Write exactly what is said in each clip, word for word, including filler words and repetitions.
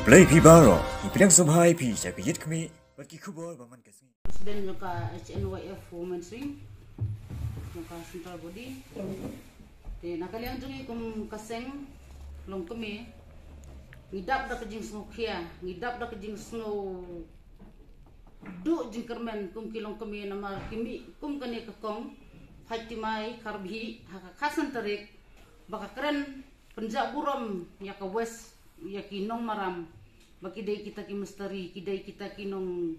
Khublei phi baroh, ngi pdiang sngewbha ïa phi sha ka Ïit Khmih bad ki khubor ba man ka sngi. President jong ka H N Y F Women's Wing, jong ka Central Body. Te na ka liang jong ngi kum ka seng longkmie, ngi dap da ka jingsngewkhia, ngi dap da ka jingsngew duh jingkyrmen kum ki longkmie namar ki mih kum kane ka kong Fatima Kharbi ha ka khatsan tarik ba ka kren pynjah burom ïa ka West, ïa ki nongmaram ba ki dei kita ki mistri, ki dei kita ki nongshong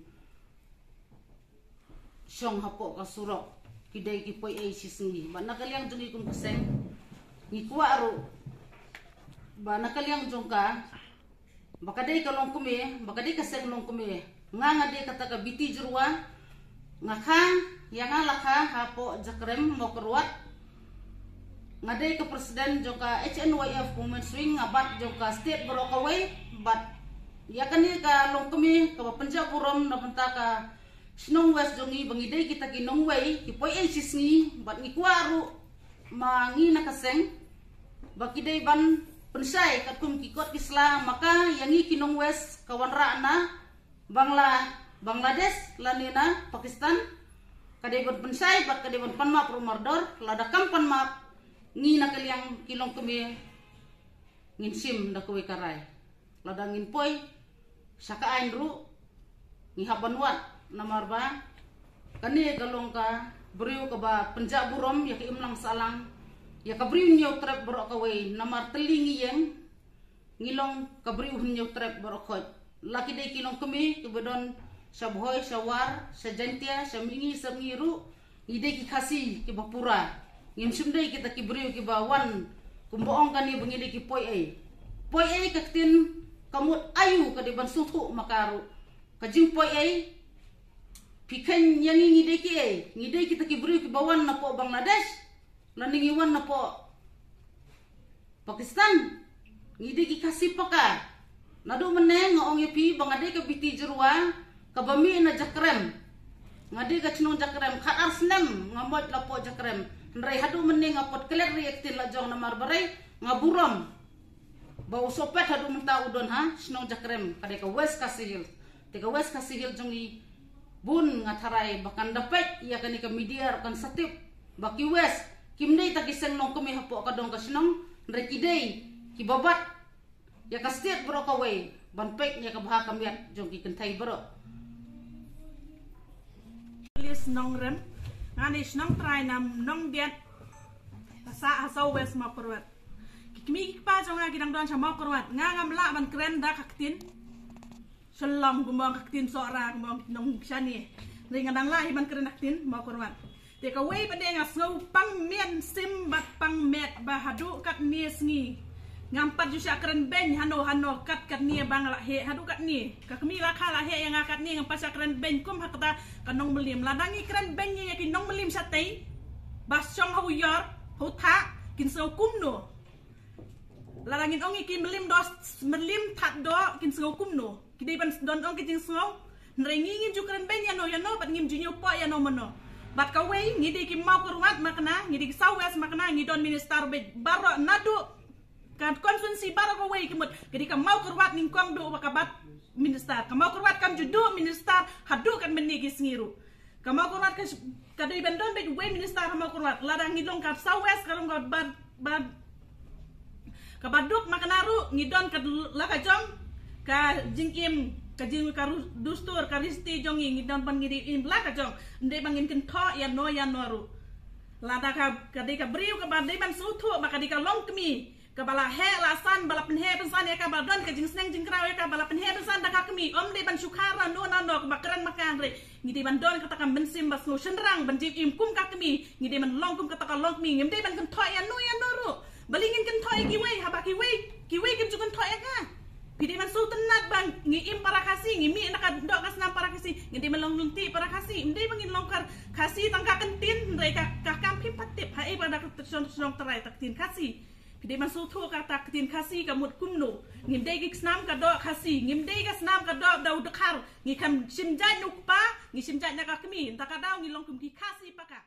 hapoh ka surok, ki dei ki poi ei shisngi. Ba na ka liang jong ngi kum ka seng ngi kwah ruh ba na ka liang jong ka, ba ka dei ka longkmie, ba ka dei ka seng longkmie. Nga, nga dei kata ka Biti Jyrwa, nga kha, ïa nga la kha hapoh Jakrem, Mawkyrwat. Nga dei ka president jong ka H N Y F Women's Wing, nga bat jong ka state baroh kawei, bad ïa kane ka longkmie kaba pynjah burom na bynta ka shnong West jong ngi ba ngi dei kita ki nongwei, ki poi ei shisngi, bad ngi kwah ruh ma ngi na ka seng ba ki dei ban pynshai katkum ki kot ki sla ma ka ïa ngi ki nong West ka wanrah na Bangla, Bangladesh lane na Pakistan. Ka dei ban pynshai bad ka dei ban pan map ruh mardor, lada kam pan map ngi na ka liang ki longkmie ngin shim da kawei ka rai. Lada ngin poi sha ka aiñ ruh ngi hap ban wad, namar ba kane ka long ka briew kaba pynjah burom ïa ka imlang sahlang, ïa ka briew Hynñiewtrep baroh kawei, namar tylli ngi ïeng ngi long ka briew Hynñiewtrep baroh khoit. La ki dei ki longkmie kiba don sha Bhoi, sha War, sha Jaintia, sha Mihngi, Sepngi ruh, ngi dei ki Khasi kiba pura. Ngim shym dei kita ki briew kiba wan kumba ong kane ba ngi dei ki poi ei. Poi ei ka ktien ka mut aïu, ka dei ban sngewthuh ma ka ruh. Ka jingpoi ei, phi kheiñ ïa ngi, ngi dei ki ei? Ngi dei kita ki briew kiba wan napoh Bangladesh, lane ngi wan napoh Pakistan? Ngi dei ki Khasi paka. Naduh mynne nga ong ïa phi ba nga dei ka Biti Jyrwa kaba mih na Jakrem. Nga dei ka shnong Jakrem, khatar snem nga mut la poh Jakrem. Hynrei haduh mynne nga put klet ri ek tin la jong namar ba rei nga burom ba u sohpet haduh mynta u don ha shnong Jakrem, ka dei ka West Khasi Hills. Te ka West Khasi Hills jong ngi, bun nga tharai ba kan da peit ïa kane ka media ruh kan sa tip ba ki West kim dei ta ki seng longkmie hapoh ka dong ka shnong, hynrei ki dei kiba bat ïa ka state baroh kawei ban peit ïa ka bha ka miat jong ki kynthei baroh. Lis Nongrem, nga dei shnong trai na Nongbiat, ha South West Mawkyrwat. Ki kmie ki kpa jong nga ki dang don sha Mawkyrwat, nga ngam lah ban kren da ka ktien Shillong, kumba ong ka ktien Sohra, kumba ong nong shane. Hynrei nga dang lah hi ban kren da ka ktien Mawkyrwat. Te kawei pat de nga sngew pang mynsiem bad pang met ba haduh katne sngi ngam pat ju shah kren beiñ hano hano kat katne ba nga la heh haduh katne. Ka kmie la kha la heh ïa nga katne, ngam pat shah kren beiñ kum ha kata ka nongmylliam. Lada ngi kren beiñ ïa ki nongmylliam shatei ba shong ha u ïor ha u thah, kin sngew kumno? Lada ngin ong ïa ki mylliam doh, mylliam thad doh, kin sngew kumno? Ki dei ban don ong ki jingsngew. Hynrei ngi ngim ju kren beiñ ïano ïano bad ngim ju ñiew poh ïano mano. Bad kawei, ngi dei ki Mawkyrwat ma kane, ngi dei ki South West ma kane, ngi don minister beit baroh naduh ka constituency baroh kawei ka mut. Ka dei ka Mawkyrwat nyngkong duh ba ka bat minister. Ka Mawkyrwat kam ju duh minister haduh katne mynne ki sngi ruh. Ka Mawkyrwat ka, ka dei ban don beit uwei minister ha Mawkyrwat. Lada ngi long ka South West ka long ka ba, ba, kaba duk ma kane ruh ngi don ka la ka jong ka jingim, ka jing ka ru-, dustur, ka risti jong ngi, ngi don ban ngi dei im la ka jong. Ym dei ba ngin kynthoh ïano ïano ruh. Lada ka, ka dei ka briew kaba dei ban sngewthuh ba ka dei ka longkmie kaba la heh la san, ba la pynheh pynsan ïa ka, ba don ka jingsneng jingkraw ïa ka, ba la pynheh pynsan da ka kmie. Ym dei ban shu khar na no na no kaba kren ma ka, hynrei ngi dei ban don kata ka mynsiem ba sngew shynrang ban jingim kum ka kmie. Ngi dei ban long kum kata ka longkmie, ngim dei ban kynthoh ïano ïano ruh. Balei ngin kynthoh ïa kiwei, haba kiwei, kiwei kim ju kynthoh ïa ka? Phi dei ban sngewtynnat ba ngi im para Khasi, ngi mih na ka doh ka snam para Khasi, ngi dei ban long lynti para Khasi. Ym dei ba ngin long kar Khasi tang ka ktien, hynrei ka, ka kam phim pat tip haei ba da ka shnong, shnong trai ta ktien Khasi. Phi dei ban sngewthuh kata ka ktien Khasi ka mut kumno. Ngim dei ki snam ka doh Khasi, ngim dei ka snam ka doh da u dkhar. Ngi kham shim jait na u kpa, ngi shim jait na ka kmie. Nta ka daw ngi long kum ki Khasi paka.